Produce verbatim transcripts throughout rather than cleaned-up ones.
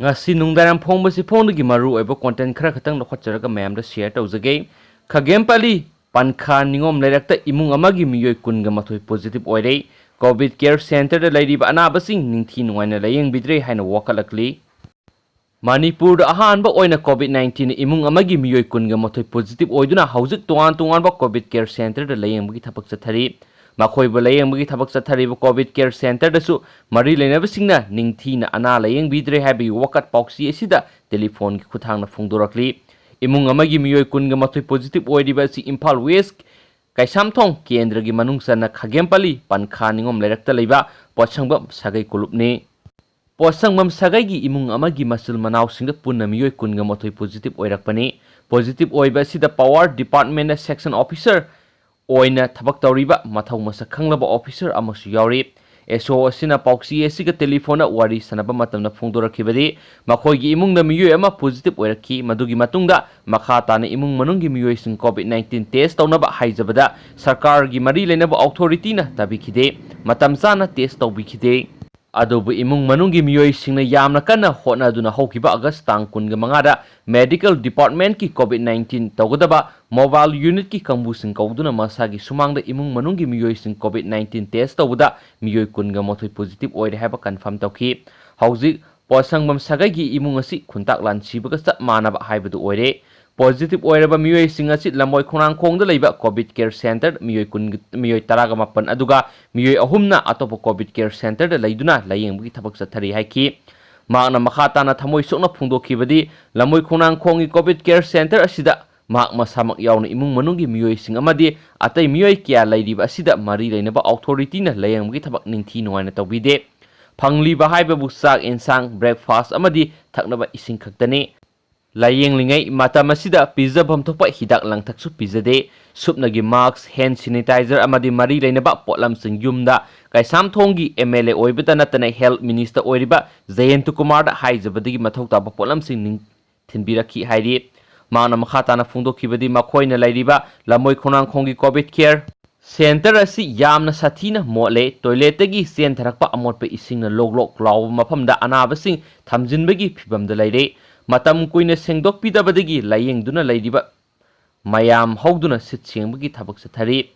ꯉꯁꯤ ꯅꯨꯡꯗꯥꯡ ꯐꯣꯡꯕꯁꯤ ꯐꯣꯡꯗꯒꯤ ꯃꯔꯨ ꯑꯣꯏꯕ content ꯈꯔ ꯈꯛꯇꯪ ꯂꯧꯈꯠꯆꯔꯒ ꯃꯌꯥꯝꯗ share ꯇꯧꯖꯒꯦ꯫ ꯈꯥꯒꯦꯝꯄꯜꯂꯤ ꯄꯟꯈꯥ ꯅꯤꯉꯣꯝ ꯂꯩꯔꯛꯇ ꯏꯃꯨꯡ ꯑꯃꯒꯤ ꯃꯤꯑꯣꯏ ꯀꯨꯟꯒ ꯃꯥꯊꯣꯏ positive ꯑꯣꯏꯔꯦ꯫ COVID care centreꯗ ꯂꯩꯔꯤꯕ ꯑꯅꯥꯕꯁꯤꯡ ꯅꯤꯡꯊꯤ ꯅꯨꯡꯉꯥꯏꯅ ꯂꯥꯌꯦꯡꯕꯤꯗ꯭ꯔꯦ ꯍꯥꯏꯅ ꯋꯥꯀꯠꯂꯛꯂꯤ꯫ ꯃꯅꯤꯄꯨꯔꯗ ꯑꯍꯥꯟꯕ ꯑꯣꯏꯅ COVID nineteen ꯏꯃꯨꯡ ꯑꯃꯒꯤ ꯃꯤꯑꯣꯏ ꯀꯨꯟꯒ ꯃꯥꯊꯣꯏ positive ꯑꯣꯏꯗꯨꯅ ꯍꯧꯖꯤꯛ ꯇꯣꯉꯥꯟ ꯇꯣꯉꯥꯟꯕ COVID care centreꯗ ꯂꯥꯌꯦꯡꯕꯒꯤ ꯊꯕꯛ ꯆꯠꯊꯔꯤ꯫ ꯃꯈꯣꯏꯕꯨ ꯂꯥꯌꯦꯡꯕꯒꯤ ꯊꯕꯛ ꯆꯠꯊꯔꯤꯕ COVID care centreꯗꯁꯨ ꯃꯔꯤ ꯂꯩꯅꯕꯁꯤꯡꯅ ꯅꯤꯡꯊꯤꯅ ꯑꯅꯥ ꯂꯥꯌꯦꯡꯕꯤꯗ꯭ꯔꯦ ꯍꯥꯏꯕꯒꯤ ꯋꯥꯀꯠ ꯄꯥꯎꯆꯦ ꯑꯁꯤꯗ telephoneꯒꯤ ꯈꯨꯠꯊꯥꯡꯗ ꯐꯣꯡꯗꯣꯔꯛꯂꯤ꯫ ꯏꯃꯨꯡ ꯑꯃꯒꯤ ꯃꯤꯑꯣꯏ ꯀꯨꯟꯒ ꯃꯥꯊꯣꯏ positive ꯑꯣꯏꯔꯤꯕ ꯑꯁꯤ ꯏꯝꯐꯥꯜ West ꯀꯩꯁꯥꯝꯊꯣꯡ ꯀꯦꯟꯗ꯭ꯔꯒꯤ ꯃꯅꯨꯡ ꯆꯟꯅ ꯈꯥꯒꯦꯝꯄꯜꯂꯤ ꯄꯟꯈꯥ ꯅꯤꯉꯣꯝ ꯂꯩꯔꯛꯇ ꯂꯩꯕ ꯄꯣꯠꯁꯪꯕꯝ ꯁꯥꯒꯩ ꯀꯣꯂꯨꯞꯅꯤ꯫ ꯄꯣꯠꯁꯪꯕꯝ ꯁꯥꯒꯩꯒꯤ ꯏꯃꯨꯡ ꯑꯃꯒꯤ ꯃꯆꯤꯜ ꯃꯅꯥꯎꯁꯤꯡꯗ ꯄꯨꯟꯅ ꯃꯤꯑꯣꯏ ꯀꯨꯟꯒ ꯃꯥꯊꯣꯏ positive ꯑꯣꯏꯔꯛꯄꯅꯤ꯫ Positive ꯑꯣꯏꯕ ꯑꯁꯤꯗ power departmentꯗ section officer ꯑꯣꯏꯅ ꯊꯕꯛ ꯇꯧꯔꯤꯕ ꯃꯊꯧ ꯃꯁꯛ ꯈꯪꯂꯕ officer ꯑꯃꯁꯨ ꯌꯥꯎꯔꯤ꯫ SO ꯑꯁꯤꯅ ꯄꯥꯎꯆꯦ ꯑꯁꯤꯒ telephoneꯗ ꯋꯥꯔꯤ ꯁꯥꯟꯅꯕ ꯃꯇꯝꯗ ꯐꯣꯡꯗꯣꯔꯛꯈꯤꯕꯗꯤ, ꯃꯈꯣꯏꯒꯤ ꯏꯃꯨꯡꯗ ꯃꯤꯑꯣꯏ ꯑꯃ positive ꯑꯣꯏꯔꯛꯈꯤ꯫ ꯃꯗꯨꯒꯤ ꯃꯇꯨꯡꯗ ꯃꯈꯥ ꯇꯥꯅ ꯏꯃꯨꯡ ꯃꯅꯨꯡꯒꯤ ꯃꯤꯑꯣꯏꯁꯤꯡ COVID nineteen test ꯇꯧꯅꯕ ꯍꯥꯏꯖꯕꯗ ꯁꯔꯀꯥꯔꯒꯤ ꯃꯔꯤ ꯂꯩꯅꯕ authorityꯅ ꯇꯥꯕꯤꯈꯤꯗꯦ꯫ ꯃꯇꯝ ꯆꯥꯅ test ꯇꯧꯕꯤꯈꯤꯗꯦ꯫ ꯑꯗꯨꯕꯨ ꯏꯃꯨꯡ ꯃꯅꯨꯡꯒꯤ ꯃꯤꯑꯣꯏꯁꯤꯡꯅ ꯌꯥꯝꯅ ꯀꯟꯅ ꯍꯣꯠꯅꯗꯨꯅ ꯍꯧꯈꯤꯕ August ꯇꯥꯡ ꯀꯨꯟꯒ ꯃꯉꯥꯗ medical departmentꯀꯤ COVID nineteen ꯇꯧꯒꯗꯕ mobile unitꯀꯤ ꯀꯥꯡꯕꯨꯁꯤꯡ ꯀꯧꯗꯨꯅ ꯃꯁꯥꯒꯤ ꯁꯨꯃꯥꯡꯗ ꯏꯃꯨꯡ ꯃꯅꯨꯡꯒꯤ ꯃꯤꯑꯣꯏꯁꯤꯡ COVID nineteen test ꯇꯧꯕꯗ ꯃꯤꯑꯣꯏ ꯀꯨꯟꯒ ꯃꯥꯊꯣꯏ positive ꯑꯣꯏꯔꯦ ꯍꯥꯏꯕ confirm ꯇꯧꯈꯤ꯫ ꯍꯧꯖꯤꯛ ꯄꯣꯠꯁꯪꯕꯝ ꯁꯥꯒꯩꯒꯤ ꯏꯃꯨꯡ ꯑꯁꯤ ꯈꯨꯟꯇꯥꯛ ꯂꯥꯟꯁꯤꯕꯒ ꯆꯞ ꯃꯥꯟꯅꯕ ꯍꯥꯏꯕꯗꯨ ꯑꯣꯏꯔꯦ꯫ Positive ꯑꯣꯏꯔꯕ ꯃꯤꯑꯣꯏꯁꯤꯡ ꯑꯁꯤ ꯂꯝꯕꯣꯏ ꯈꯣꯡꯅꯥꯡꯈꯣꯡꯗ ꯂꯩꯕ COVID care centre ꯃꯤꯑꯣꯏ ꯀꯨꯟ, ꯃꯤꯑꯣꯏ ꯇꯔꯥꯒ ꯃꯥꯄꯟ ꯑꯗꯨꯒ ꯃꯤꯑꯣꯏ ꯑꯍꯨꯝꯅ ꯑꯇꯣꯞꯄ COVID care centreꯗ ꯂꯩꯗꯨꯅ ꯂꯥꯌꯦꯡꯕꯒꯤ ꯊꯕꯛ ꯆꯠꯊꯔꯤ ꯍꯥꯏꯈꯤ꯫ ꯃꯍꯥꯛꯅ ꯃꯈꯥ ꯇꯥꯅ ꯊꯃꯣꯏ ꯁꯣꯛꯅ ꯐꯣꯡꯗꯣꯛꯈꯤꯕꯗꯤ, ꯂꯝꯕꯣꯏ ꯈꯣꯡꯅꯥꯡꯈꯣꯡꯒꯤ COVID care centre ꯑꯁꯤꯗ ꯃꯍꯥꯛ ꯃꯁꯥꯃꯛ ꯌꯥꯎꯅ ꯏꯃꯨꯡ ꯃꯅꯨꯡꯒꯤ ꯃꯤꯑꯣꯏꯁꯤꯡ ꯑꯃꯗꯤ ꯑꯇꯩ ꯃꯤꯑꯣꯏ ꯀꯌꯥ ꯂꯩꯔꯤꯕ ꯑꯁꯤꯗ ꯃꯔꯤ ꯂꯩꯅꯕ authorityꯅ ꯂꯥꯌꯦꯡꯕꯒꯤ ꯊꯕꯛ ꯅꯤꯡꯊꯤ ꯅꯨꯡꯉꯥꯏꯅ ꯇꯧꯕꯤꯗꯦ꯫ ꯐꯪꯂꯤꯕ ꯍꯥꯏꯕꯕꯨ ꯆꯥꯛ, ꯏꯟꯁꯥꯡ, breakfast ꯑꯃꯗꯤ ꯊꯛꯅꯕ ꯏꯁꯤꯡ ꯈꯛꯇꯅꯤ꯫ ꯂꯥꯌꯦꯡꯂꯤꯉꯩ ꯃꯇꯝ ꯑꯁꯤꯗ ꯄꯤꯖꯐꯝ ꯊꯣꯛꯄ ꯍꯤꯗꯥꯛ ꯂꯥꯡꯊꯛꯁꯨ ꯄꯤꯖꯗꯦ꯫ ꯁꯨꯞꯅꯒꯤ mask, hand sanitizer ꯑꯃꯗꯤ ꯃꯔꯤ ꯂꯩꯅꯕ ꯄꯣꯠꯂꯝꯁꯤꯡ ꯌꯨꯝꯗ ꯀꯩꯁꯥꯝꯊꯣꯡꯒꯤ MLA ꯑꯣꯏꯕꯇ ꯅꯠꯇꯅ health minister ꯑꯣꯏꯔꯤꯕ ꯖꯌꯦꯟꯇ ꯀꯨꯃꯥꯔꯗ ꯍꯥꯏꯖꯕꯗꯒꯤ ꯃꯊꯧ ꯇꯥꯕ ꯄꯣꯠꯂꯝꯁꯤꯡ ꯅꯤꯡ-, ꯊꯤꯟꯕꯤꯔꯛꯈꯤ ꯍꯥꯏꯔꯤ꯫ ꯃꯍꯥꯛꯅ ꯃꯈꯥ ꯇꯥꯅ ꯐꯣꯡꯗꯣꯛꯈꯤꯕꯗꯤ, ꯃꯈꯣꯏꯅ ꯂꯩꯔꯤꯕ ꯂꯝꯕꯣꯏ ꯈꯣꯡꯅꯥꯡꯈꯣꯡꯒꯤ COVID care ꯁꯦꯟꯇꯔ ꯑꯁꯤ ꯌꯥꯝꯅ ꯁꯥꯊꯤꯅ ꯃꯣꯠꯂꯦ꯫ ꯇꯣꯏꯂꯦꯠꯇꯒꯤ ꯆꯦꯟꯊꯔꯛꯄ ꯑꯃꯣꯠꯄ ꯏꯁꯤꯡꯅ ꯂꯣꯛ ꯂꯣꯛ ꯂꯥꯎꯕ ꯃꯐꯝꯗ ꯑꯅꯥꯕꯁꯤꯡ ꯊꯝꯖꯤꯟꯕꯒꯤ ꯐꯤꯚꯝꯗ ꯂꯩꯔꯦ꯫ ꯃꯇꯝ ꯀꯨꯏꯅ ꯁꯦꯡꯗꯣꯛꯄꯤꯗꯕꯗꯒꯤ ꯂꯥꯌꯦꯡꯗꯨꯅ ꯂꯩꯔꯤꯕ ꯃꯌꯥꯝ ꯍꯧꯗꯨꯅ ꯁꯤꯠ ꯁꯦꯡꯕꯒꯤ ꯊꯕꯛ ꯆꯠꯊꯔꯤ꯫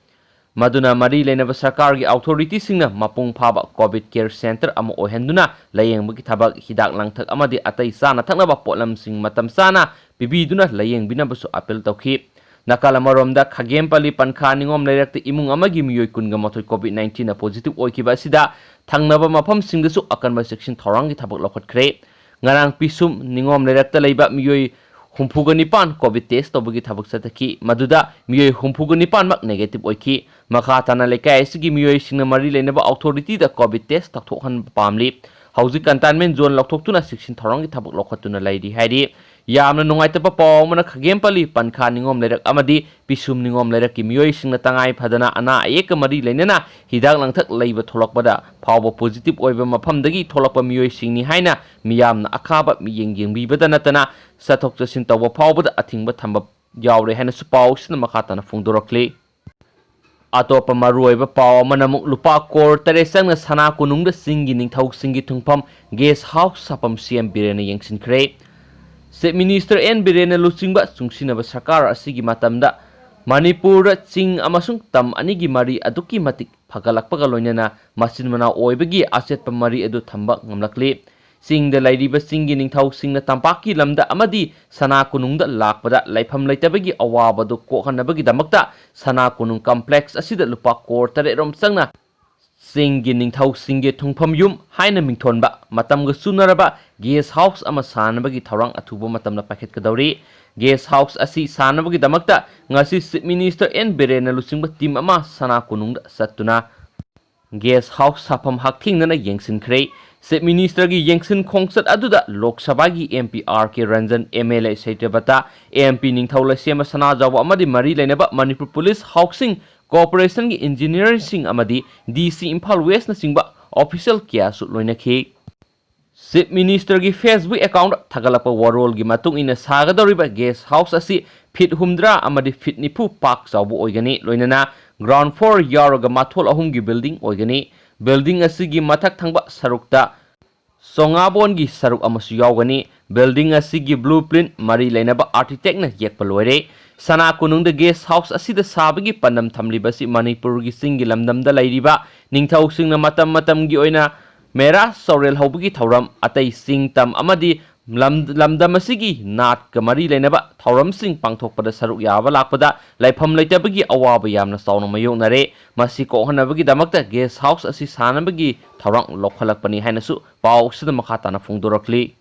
ꯃꯗꯨꯅ ꯃꯔꯤ ꯂꯩꯅꯕ ꯁꯔꯀꯥꯔꯒꯤ ꯑꯣꯊꯣꯔꯤꯇꯤꯁꯤꯡꯅ ꯃꯄꯨꯡ ꯐꯥꯕ ꯀꯣꯚꯤꯗ ꯀꯦꯌꯔ ꯁꯦꯟꯇꯔ ꯑꯃ ꯑꯣꯏꯍꯟꯗꯨꯅ ꯂꯥꯌꯦꯡꯕꯒꯤ ꯊꯕꯛ, ꯍꯤꯗꯥꯛ ꯂꯥꯡꯊꯛ ꯑꯃꯗꯤ ꯑꯇꯩ ꯆꯥꯅ ꯊꯛꯅꯕ ꯄꯣꯠꯂꯝꯁꯤꯡ ꯃꯇꯝ ꯆꯥꯅ ꯄꯤꯕꯤꯗꯨꯅ ꯂꯥꯌꯦꯡꯕꯤꯅꯕꯁꯨ ꯑꯥꯄꯤꯜ ꯇꯧꯈꯤ꯫ ꯅꯥꯀꯜ ꯑꯃꯔꯣꯝꯗ, ꯈꯥꯒꯦꯝꯄꯜꯂꯤ ꯄꯟꯈꯥ ꯅꯤꯉꯣꯝ ꯂꯩꯔꯛꯇ ꯏꯃꯨꯡ ꯑꯃꯒꯤ ꯃꯤꯑꯣꯏ ꯀꯨꯟꯒ ꯃꯥꯊꯣꯏ ꯀꯣꯚꯤꯗ ꯅꯥꯏꯟꯇꯤꯟꯅ ꯄꯣꯖꯤꯇꯤꯚ ꯑꯣꯏꯈꯤꯕ ꯑꯁꯤꯗ ꯊꯪꯅꯕ ꯃꯐꯝꯁꯤꯡꯗꯁꯨ ꯑꯀꯟꯕ ꯆꯦꯛꯁꯤꯟ ꯊꯧꯔꯥꯡꯒꯤ ꯊꯕꯛ ꯂꯧꯈꯠꯈ꯭ꯔꯦ꯫ ꯉꯔꯥꯡ ꯄꯤꯁꯨꯝ ꯅꯤꯉꯣꯝ ꯂꯩꯔꯛꯇ ꯂꯩꯕ ꯃꯤꯑꯣꯏ ꯍꯨꯝꯐꯨꯒ ꯅꯤꯄꯥꯟ ꯀꯣꯚꯤꯗ ꯇꯦꯁ ꯇꯧꯕꯒꯤ ꯊꯕꯛ ꯆꯠꯊꯈꯤ꯫ ꯃꯗꯨꯗ ꯃꯤꯑꯣꯏ ꯍꯨꯝꯐꯨꯒ ꯅꯤꯄꯥꯟꯃꯛ ꯅꯦꯒꯦꯇꯤꯚ ꯑꯣꯏꯈꯤ꯫ ꯃꯈꯥ ꯇꯥꯅ ꯂꯩꯀꯥꯏ ꯑꯁꯤꯒꯤ ꯃꯤꯑꯣꯏꯁꯤꯡꯅ ꯃꯔꯤ ꯂꯩꯅꯕ ꯑꯣꯊꯣꯔꯤꯇꯤꯗ ꯀꯣꯚꯤꯗ ꯇꯦꯁ ꯇꯧꯊꯣꯛꯍꯟꯕ ꯄꯥꯝꯂꯤ꯫ ꯍꯧꯖꯤꯛ ꯀꯟꯇꯥꯏꯟꯃꯦꯟ ꯖꯣꯟ ꯂꯧꯊꯣꯛꯇꯨꯅ ꯆꯦꯛꯁꯤꯟ ꯊꯧꯔꯥꯡꯒꯤ ꯊꯕꯛ ꯂꯧꯈꯠꯇꯨꯅ ꯂꯩꯔꯤ ꯍꯥꯏꯔꯤ꯫ ꯌꯥꯝꯅ ꯅꯨꯡꯉꯥꯏꯇꯕ ꯄꯥꯎ ꯑꯃꯅ, ꯈꯥꯒꯦꯝꯄꯜꯂꯤ ꯄꯟꯈꯥ ꯅꯤꯉꯣꯝ ꯂꯩꯔꯛ ꯑꯃꯗꯤ ꯄꯤꯁꯨꯝ ꯅꯤꯉꯣꯝ ꯂꯩꯔꯛꯀꯤ ꯃꯤꯑꯣꯏꯁꯤꯡꯅ ꯇꯉꯥꯏ ꯐꯗꯅ ꯑꯅꯥ ꯑꯌꯦꯛꯀ ꯃꯔꯤ ꯂꯩꯅꯅ ꯍꯤꯗꯥꯛ ꯂꯥꯡꯊꯛ ꯂꯩꯕ ꯊꯣꯛꯂꯛꯄꯗ ꯐꯥꯎꯕ ꯄꯣꯖꯤꯇꯤꯚ ꯑꯣꯏꯕ ꯃꯐꯝꯗꯒꯤ ꯊꯣꯛꯂꯛꯄ ꯃꯤꯑꯣꯏꯁꯤꯡꯅꯤ ꯍꯥꯏꯅ ꯃꯤꯌꯥꯝꯅ ꯑꯈꯥꯕ ꯃꯤꯠꯌꯦꯡ ꯌꯦꯡꯕꯤꯕꯗ ꯅꯠꯇꯅ ꯆꯠꯊꯣꯛ ꯆꯠꯁꯤꯟ ꯇꯧꯕ ꯐꯥꯎꯕꯗ ꯑꯊꯤꯡꯕ ꯊꯝꯕ ꯌꯥꯎꯔꯦ ꯍꯥꯏꯅꯁꯨ ꯄꯥꯎꯁꯤꯅ ꯃꯈꯥ ꯇꯥꯅ ꯐꯣꯡꯗꯣꯔꯛꯂꯤ꯫ ꯑꯇꯣꯞꯄ ꯃꯔꯨꯑꯣꯏꯕ ꯄꯥꯎ ꯑꯃꯅ ꯑꯃꯨꯛ ꯂꯨꯄꯥ ꯀꯣꯔ ꯇꯔꯦꯠ ꯆꯪꯅ ꯁꯅꯥ ꯀꯣꯅꯨꯡꯗ ꯆꯤꯡꯒꯤ ꯅꯤꯡꯊꯧꯁꯤꯡꯒꯤ ꯊꯨꯡꯐꯝ ꯒꯦꯁ ꯍꯥꯎꯁ ꯁꯥꯐꯝ ꯁꯤ ꯑꯦꯝ ꯕꯤꯔꯦꯟꯅ ꯌꯦꯡꯁꯤꯟꯈ꯭ꯔꯦ꯫ ꯆꯤꯐ ꯃꯤꯅꯤꯁꯇꯔ ꯑꯦꯟ ꯕꯤꯔꯦꯟꯅ ꯂꯨꯆꯤꯡꯕ ꯆꯨꯡꯁꯤꯟꯅꯕ ꯁꯔꯀꯥꯔ ꯑꯁꯤꯒꯤ ꯃꯇꯝꯗ ꯃꯅꯤꯄꯨꯔꯗ ꯆꯤꯡ ꯑꯃꯁꯨꯡ ꯇꯝ ꯑꯅꯤꯒꯤ ꯃꯔꯤ ꯑꯗꯨꯛꯀꯤ ꯃꯇꯤꯛ ꯐꯒꯠꯂꯛꯄꯒ ꯂꯣꯏꯅꯅ ꯃꯆꯤꯟ ꯃꯅꯥꯎ ꯑꯣꯏꯕꯒꯤ ꯑꯆꯦꯠꯄ ꯃꯔꯤ ꯑꯗꯨ ꯊꯝꯕ ꯉꯝꯂꯛꯂꯤ꯫ ꯆꯤꯡꯗ ꯂꯩꯔꯤꯕ ꯆꯤꯡꯒꯤ ꯅꯤꯡꯊꯧꯁꯤꯡꯅ ꯇꯝꯄꯥꯛꯀꯤ ꯂꯝꯗ ꯑꯃꯗꯤ ꯁꯅꯥ ꯀꯣꯅꯨꯡꯗ ꯂꯥꯛꯄꯗ ꯂꯩꯐꯝ ꯂꯩꯇꯕꯒꯤ ꯑꯋꯥꯕꯗꯨ ꯀꯣꯛꯍꯟꯅꯕꯒꯤꯗꯃꯛꯇ ꯁꯅꯥ ꯀꯣꯅꯨꯡ ꯀꯝꯄ꯭ꯂꯦꯛꯁ ꯑꯁꯤꯗ ꯂꯨꯄꯥ ꯀꯣꯔ ꯇꯔꯦꯠ ꯔꯣꯝ ꯆꯪꯅ ꯆꯤꯡꯒꯤ ꯅꯤꯡꯊꯧꯁꯤꯡꯒꯤ ꯊꯨꯡꯐꯝ ꯌꯨꯝ ꯍꯥꯏꯅ ꯃꯤꯡꯊꯣꯟꯕ ꯃꯇꯝꯒ ꯆꯨꯅꯔꯕ ꯒꯦꯁ ꯍꯥꯎꯁ ꯑꯃ ꯁꯥꯅꯕꯒꯤ ꯊꯧꯔꯥꯡ ꯑꯊꯨꯕ ꯃꯇꯝꯗ ꯄꯥꯏꯈꯠꯀꯗꯧꯔꯤ꯫ ꯒꯦꯁ ꯍꯥꯎꯁ ꯑꯁꯤ ꯁꯥꯅꯕꯒꯤꯗꯃꯛꯇ ꯉꯁꯤ ꯆꯤꯐ ꯃꯤꯅꯤꯁꯇꯔ ꯑꯦꯟ ꯕꯤꯔꯦꯟꯅ ꯂꯨꯆꯤꯡꯕ ꯇꯤꯝ ꯑꯃ ꯁꯅꯥ ꯀꯣꯅꯨꯡꯗ ꯆꯠꯇꯨꯅ ꯒꯦꯁ ꯍꯥꯎꯁ ꯁꯥꯐꯝ ꯍꯛꯊꯦꯡꯅꯅ ꯌꯦꯡꯁꯤꯟꯈ꯭ꯔꯦ꯫ ꯆꯤꯐ ꯃꯤꯅꯤꯁꯇꯔꯒꯤ ꯌꯦꯡꯁꯤꯟ ꯈꯣꯡꯆꯠ ꯑꯗꯨꯗ ꯂꯣꯛ ꯁꯚꯥꯒꯤ M P R K Ranjan, M L A ꯁꯩꯇ꯭ꯔꯕꯇ, ꯑꯦꯝ ꯄꯤ ꯅꯤꯡꯊꯧ ꯂꯩꯁꯦꯝꯕ ꯁꯅꯥꯖꯥꯎꯕ ꯑꯃꯗꯤ ꯃꯔꯤ ꯂꯩꯅꯕ ꯃꯅꯤꯄꯨꯔ ꯄꯨꯂꯤꯁ ꯍꯥꯎꯁꯤꯡ ꯀꯣꯔꯄꯣꯔꯦꯁꯟꯒꯤ ꯏꯟꯖꯤꯅꯤꯌꯔꯁꯤꯡ ꯑꯃꯗꯤ ꯗꯤ ꯁꯤ ꯏꯝꯐꯥꯜ ꯋꯦꯁꯅꯆꯤꯡꯕ ꯑꯣꯐꯤꯁꯤꯌꯦꯜ ꯀꯌꯥꯁꯨ ꯂꯣꯏꯅꯈꯤ꯫ ꯆꯤꯐ ꯃꯤꯅꯤꯁꯇꯔꯒꯤ ꯐꯦꯁꯕꯨꯛ ꯑꯦꯀꯥꯎꯟꯗ ꯊꯥꯒꯠꯂꯛꯄ ꯋꯥꯔꯣꯜꯒꯤ ꯃꯇꯨꯡ ꯏꯟꯅ, ꯁꯥꯒꯗꯧꯔꯤꯕ ꯒꯦꯁ ꯍꯥꯎꯁ ꯑꯁꯤ ꯐꯤꯠ ꯍꯨꯝꯗ꯭ꯔꯥ ꯑꯃꯗꯤ ꯐꯤꯠ ꯅꯤꯐꯨ ꯄꯥꯛ ꯆꯥꯎꯕ ꯑꯣꯏꯒꯅꯤ꯫ ꯂꯣꯏꯅꯅ ground floor ꯌꯥꯎꯔꯒ ꯃꯊꯣꯜ ꯑꯍꯨꯝꯒꯤ building ꯑꯣꯏꯒꯅꯤ꯫ Building ꯑꯁꯤꯒꯤ ꯃꯊꯛ ꯊꯪꯕ ꯁꯔꯨꯛꯇ ꯁꯣꯉꯥꯕꯣꯟꯒꯤ ꯁꯔꯨꯛ ꯑꯃꯁꯨ ꯌꯥꯎꯒꯅꯤ꯫ Building ꯑꯁꯤꯒꯤ blueprint ꯃꯔꯤ ꯂꯩꯅꯕ architectꯅ ꯌꯦꯛꯄ ꯂꯣꯏꯔꯦ꯫ ꯁꯅꯥ ꯀꯣꯅꯨꯡꯗ guest house ꯑꯁꯤꯗ ꯁꯥꯕꯒꯤ ꯄꯥꯟꯗꯝ ꯊꯝꯂꯤꯕ ꯑꯁꯤ ꯃꯅꯤꯄꯨꯔꯒꯤ ꯆꯤꯡꯒꯤ ꯂꯝꯗꯝꯗ ꯂꯩꯔꯤꯕ ꯅꯤꯡꯊꯧꯁꯤꯡꯅ ꯃꯇꯝ ꯃꯇꯝꯒꯤ ꯑꯣꯏꯅ ꯃꯦꯔꯥ ꯆꯥꯎꯔꯦꯜ ꯍꯧꯕꯒꯤ ꯊꯧꯔꯝ, ꯑꯇꯩ ꯆꯤꯡ ꯇꯝ ꯑꯃꯗꯤ ꯂꯝ-, ꯂꯝꯗꯝ ꯑꯁꯤꯒꯤ ꯅꯥꯠꯀ ꯃꯔꯤ ꯂꯩꯅꯕ ꯊꯧꯔꯝꯁꯤꯡ ꯄꯥꯡꯊꯣꯛꯄꯗ ꯁꯔꯨꯛ ꯌꯥꯕ ꯂꯥꯛꯄꯗ ꯂꯩꯐꯝ ꯂꯩꯇꯕꯒꯤ ꯑꯋꯥꯕ ꯌꯥꯝꯅ ꯆꯥꯎꯅ ꯃꯥꯌꯣꯛꯅꯔꯦ꯫ ꯃꯁꯤ ꯀꯣꯛꯍꯟꯅꯕꯒꯤꯗꯃꯛꯇ guest house ꯑꯁꯤ ꯁꯥꯅꯕꯒꯤ ꯊꯧꯔꯥꯡ ꯂꯧꯈꯠꯂꯛꯄꯅꯤ ꯍꯥꯏꯅꯁꯨ ꯄꯥꯎ ꯑꯁꯤꯗ ꯃꯈꯥ ꯇꯥꯅ ꯐꯣꯡꯗꯣꯔꯛꯂꯤ꯫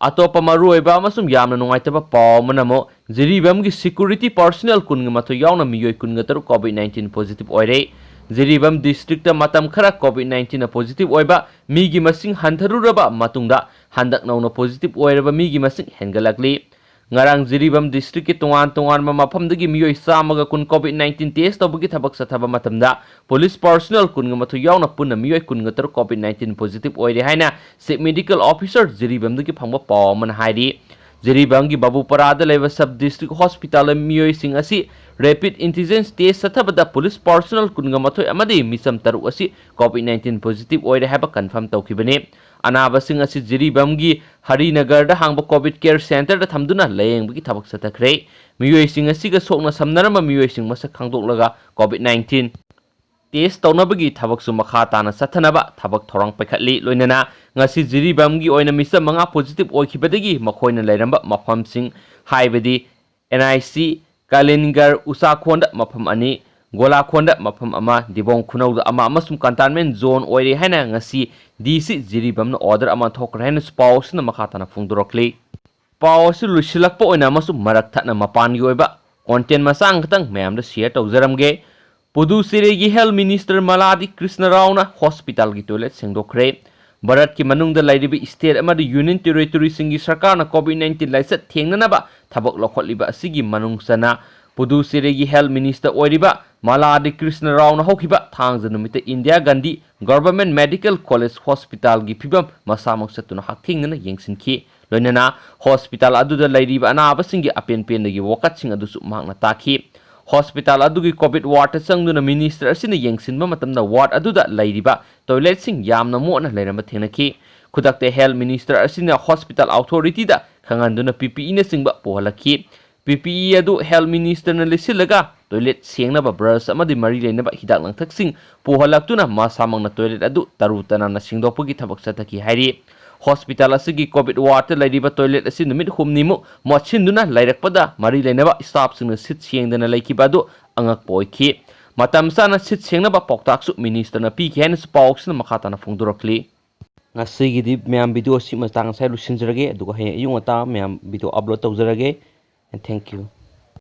ꯑꯇꯣꯞꯄ ꯃꯔꯨꯑꯣꯏꯕ ꯑꯃꯁꯨꯡ ꯌꯥꯝꯅ ꯅꯨꯡꯉꯥꯏꯇꯕ ꯄꯥꯎ ꯑꯃꯅ ꯑꯃꯨꯛ ꯖꯤꯔꯤꯕꯥꯝꯒꯤ security personnel ꯀꯨꯟꯒ ꯃꯥꯊꯣꯏ ꯌꯥꯎꯅ ꯃꯤꯑꯣꯏ ꯀꯨꯟꯒ ꯇꯔꯨꯛ COVID nineteen positive ꯑꯣꯏꯔꯦ꯫ ꯖꯤꯔꯤꯕꯥꯝ districtꯇ ꯃꯇꯝ ꯈꯔ COVID nineteenꯅ positive ꯑꯣꯏꯕ ꯃꯤꯒꯤ ꯃꯁꯤꯡ ꯍꯟꯊꯔꯨꯔꯕ ꯃꯇꯨꯡꯗ ꯍꯟꯗꯛ ꯅꯧꯅ positive ꯑꯣꯏꯔꯕ ꯃꯤꯒꯤ ꯃꯁꯤꯡ ꯍꯦꯟꯒꯠꯂꯛꯂꯤ꯫ ꯉꯔꯥꯡ ꯖꯤꯔꯤꯕꯥꯝ districtꯀꯤ ꯇꯣꯉꯥꯟ ꯇꯣꯉꯥꯟꯕ ꯃꯐꯝꯗꯒꯤ ꯃꯤꯑꯣꯏ ꯆꯥꯝꯃꯒ ꯀꯨꯟ COVID nineteen test ꯇꯧꯕꯒꯤ ꯊꯕꯛ ꯆꯠꯊꯕ ꯃꯇꯝꯗ police personnel ꯀꯨꯟꯒ ꯃꯥꯊꯣꯏ ꯌꯥꯎꯅ ꯄꯨꯟꯅ ꯃꯤꯑꯣꯏ ꯀꯨꯟꯒ ꯇꯔꯨꯛ COVID nineteen positive ꯑꯣꯏꯔꯦ ꯍꯥꯏꯅ Chief Medical Officer ꯖꯤꯔꯤꯕꯥꯝꯗꯒꯤ ꯐꯪꯕ ꯄꯥꯎ ꯑꯃꯅ ꯍꯥꯏꯔꯤ꯫ ꯖꯤꯔꯤꯕꯥꯝꯒꯤ ꯕꯥꯕꯨꯄꯥꯔꯥꯗ ꯂꯩꯕ sub district hospitalꯗ ꯃꯤꯑꯣꯏꯁꯤꯡ ꯑꯁꯤ rapid antigen test ꯆꯠꯊꯕꯗ police personnel ꯀꯨꯟꯒ ꯃꯥꯊꯣꯏ ꯑꯃꯗꯤ ꯃꯤꯆꯝ ꯇꯔꯨꯛ ꯑꯁꯤ COVID nineteen positive ꯑꯣꯏꯔꯦ ꯍꯥꯏꯕ confirm ꯇꯧꯈꯤꯕꯅꯤ꯫ ꯑꯅꯥꯕꯁꯤꯡ ꯑꯁꯤ ꯖꯤꯔꯤꯕꯥꯝꯒꯤ ꯍꯔꯤꯅꯒꯔꯗ ꯍꯥꯡꯕ COVID care centreꯗ ꯊꯝꯗꯨꯅ ꯂꯥꯌꯦꯡꯕꯒꯤ ꯊꯕꯛ ꯆꯠꯊꯈ꯭ꯔꯦ꯫ ꯃꯤꯑꯣꯏꯁꯤꯡ ꯑꯁꯤꯒ ꯁꯣꯛꯅ ꯁꯝꯅꯔꯝꯕ ꯃꯤꯑꯣꯏꯁꯤꯡ ꯃꯁꯛ ꯈꯪꯗꯣꯛꯂꯒ COVID nineteen test ꯇꯧꯅꯕꯒꯤ ꯊꯕꯛꯁꯨ ꯃꯈꯥ ꯇꯥꯅ ꯆꯠꯊꯅꯕ ꯊꯕꯛ ꯊꯧꯔꯥꯡ ꯄꯥꯏꯈꯠꯂꯤ꯫ ꯂꯣꯏꯅꯅ ꯉꯁꯤ ꯖꯤꯔꯤꯕꯥꯝꯒꯤ ꯑꯣꯏꯅ ꯃꯤꯆꯝ ꯃꯉꯥ positive ꯑꯣꯏꯈꯤꯕꯗꯒꯤ ꯃꯈꯣꯏꯅ ꯂꯩꯔꯝꯕ ꯃꯐꯝꯁꯤꯡ ꯍꯥꯏꯕꯗꯤ NIC, ꯀꯥꯂꯤꯟꯒꯔ ꯎꯆꯥꯈꯣꯟꯗ ꯃꯐꯝ ꯑꯅꯤ, ꯒꯣꯂꯥꯈꯣꯟꯗ ꯃꯐꯝ ꯑꯃ, ꯗꯤꯕꯣꯡ ꯈꯨꯅꯧꯗ ꯑꯃ ꯑꯃꯁꯨꯡ containment zone ꯑꯣꯏꯔꯦ ꯍꯥꯏꯅ ꯉꯁꯤ DC ꯖꯤꯔꯤꯕꯥꯝꯅ order ꯑꯃ ꯊꯣꯛꯈ꯭ꯔꯦ ꯍꯥꯏꯅꯁꯨ ꯄꯥꯎ ꯑꯁꯤꯅ ꯃꯈꯥ ꯇꯥꯅ ꯐꯣꯡꯗꯣꯔꯛꯂꯤ꯫ ꯄꯥꯎ ꯑꯁꯤ ꯂꯣꯏꯁꯤꯜꯂꯛꯄ ꯑꯣꯏꯅ ꯑꯃꯁꯨꯡ ꯃꯔꯛ ꯊꯠꯅ ꯃꯄꯥꯟꯒꯤ ꯑꯣꯏꯕ content ꯃꯆꯥ ꯑꯃꯈꯛꯇꯪ ꯃꯌꯥꯝꯗ share ꯇꯧꯖꯔꯝꯒꯦ꯫ ꯄꯨꯗꯨꯆꯦꯔꯤꯒꯤ Health Minister ꯃꯂꯥꯗꯤ ꯀ꯭ꯔꯤꯁꯅ ꯔꯥꯎꯅ hospitalꯒꯤ toilet ꯁꯦꯡꯗꯣꯛꯈ꯭ꯔꯦ꯫ ꯚꯥꯔꯠꯀꯤ ꯃꯅꯨꯡꯗ ꯂꯩꯔꯤꯕ state ꯑꯃꯗꯤ union territoryꯁꯤꯡꯒꯤ ꯁꯔꯀꯥꯔꯅ COVID nineteen ꯂꯥꯏꯆꯠ ꯊꯦꯡꯅꯅꯕ ꯊꯕꯛ ꯂꯧꯈꯠꯂꯤꯕ ꯑꯁꯤꯒꯤ ꯃꯅꯨꯡ ꯆꯟꯅ ꯄꯨꯗꯨꯆꯦꯔꯤꯒꯤ Health Minister ꯑꯣꯏꯔꯤꯕ ꯃꯂꯥꯗꯤ ꯀ꯭ꯔꯤꯁꯅ ꯔꯥꯎꯅ ꯍꯧꯈꯤꯕ ꯊꯥꯡꯖ ꯅꯨꯃꯤꯠꯇ Indira Gandhi Government Medical College Hospitalꯒꯤ ꯐꯤꯕꯝ ꯃꯁꯥꯃꯛ ꯆꯠꯇꯨꯅ ꯍꯛꯊꯦꯡꯅꯅ ꯌꯦꯡꯁꯤꯟꯈꯤ꯫ ꯂꯣꯏꯅꯅ hospital ꯑꯗꯨꯗ ꯂꯩꯔꯤꯕ ꯑꯅꯥꯕꯁꯤꯡꯒꯤ ꯑꯄꯦꯟ ꯄꯦꯟꯗꯒꯤ ꯋꯥꯀꯠꯁꯤꯡ ꯑꯗꯨꯁꯨ ꯃꯍꯥꯛꯅ ꯇꯥꯈꯤ꯫ ꯍꯣꯁꯄꯤꯇꯥꯜ ꯑꯗꯨꯒꯤ ꯀꯣꯚꯤꯗ ꯋꯥꯔꯗꯇ ꯆꯪꯗꯨꯅ ꯃꯤꯅꯤꯁꯇꯔ ꯑꯁꯤꯅ ꯌꯦꯡꯁꯤꯟꯕ ꯃꯇꯝꯗ ꯋꯥꯔꯗ ꯑꯗꯨꯗ ꯂꯩꯔꯤꯕ ꯇꯣꯏꯂꯦꯠꯁꯤꯡ ꯌꯥꯝꯅ ꯃꯣꯠꯅ ꯂꯩꯔꯝꯕ ꯊꯦꯡꯅꯈꯤ꯫ ꯈꯨꯗꯛꯇ ꯍꯦꯜꯊ ꯃꯤꯅꯤꯁꯇꯔ ꯑꯁꯤꯅ ꯍꯣꯁꯄꯤꯇꯥꯜ ꯑꯣꯊꯣꯔꯤꯇꯤꯗ ꯈꯪꯍꯟꯗꯨꯅ ꯄꯤ ꯄꯤ ꯏꯅꯆꯤꯡꯕ ꯄꯨꯍꯜꯂꯛꯈꯤ꯫ ꯄꯤ ꯄꯤ ꯏ ꯑꯗꯨ ꯍꯦꯜꯊ ꯃꯤꯅꯤꯁꯇꯔꯅ ꯂꯤꯠꯁꯤꯜꯂꯒ ꯇꯣꯏꯂꯦꯠ ꯁꯦꯡꯅꯕ ꯕ꯭ꯔꯁ ꯑꯃꯗꯤ ꯃꯔꯤ ꯂꯩꯅꯕ ꯍꯤꯗꯥꯛ ꯂꯥꯡꯊꯛꯁꯤꯡ ꯄꯨꯍꯜꯂꯛꯇꯨꯅ ꯃꯁꯥꯃꯛꯅ ꯇꯣꯏꯂꯦꯠ ꯑꯗꯨ ꯇꯔꯨ ꯇꯅꯥꯟꯅ ꯁꯦꯡꯗꯣꯛꯄꯒꯤ ꯊꯕꯛ ꯆꯠꯊꯈꯤ ꯍꯥꯏꯔꯤ꯫ ꯍꯣꯁꯄꯤꯇꯥꯜ ꯑꯁꯤꯒꯤ ꯀꯣꯚꯤꯗ ꯋꯥꯔꯗꯇ ꯂꯩꯔꯤꯕ ꯇꯣꯏꯂꯦꯠ ꯑꯁꯤ ꯅꯨꯃꯤꯠ ꯍꯨꯝꯅꯤꯃꯨꯛ ꯃꯣꯠꯁꯤꯟꯗꯨꯅ ꯂꯩꯔꯛꯄꯗ ꯃꯔꯤ ꯂꯩꯅꯕ ꯁ꯭ꯇꯥꯐꯁꯤꯡꯅ ꯁꯤꯠ ꯁꯦꯡꯗꯅ ꯂꯩꯈꯤꯕ ꯑꯗꯨ ꯑꯉꯛꯄ ꯑꯣꯏꯈꯤ꯫ ꯃꯇꯝ ꯆꯥꯅ ꯁꯤꯠ ꯁꯦꯡꯅꯕ ꯄꯥꯎꯇꯥꯛꯁꯨ ꯃꯤꯅꯤꯁꯇꯔꯅ ꯄꯤꯈꯤ ꯍꯥꯏꯅꯁꯨ ꯄꯥꯎꯁꯤꯅ ꯃꯈꯥ ꯇꯥꯅ ꯐꯣꯡꯗꯣꯔꯛꯂꯤ꯫ ꯉꯁꯤꯒꯤꯗꯤ ꯃꯌꯥꯝ ꯚꯤꯗꯤꯑꯣ ꯑꯁꯤ ꯃꯇꯥꯡ ꯑꯁꯤꯗ ꯂꯣꯏꯁꯤꯟꯖꯔꯒꯦ, ꯑꯗꯨꯒ ꯍꯌꯦꯡ ꯑꯌꯨꯛ ꯉꯟꯇꯥ ꯃꯌꯥꯝ ꯚꯤꯗꯤꯑꯣ ꯑꯞꯂꯣꯗ ꯇꯧꯖꯔꯒꯦ꯫ And thank you.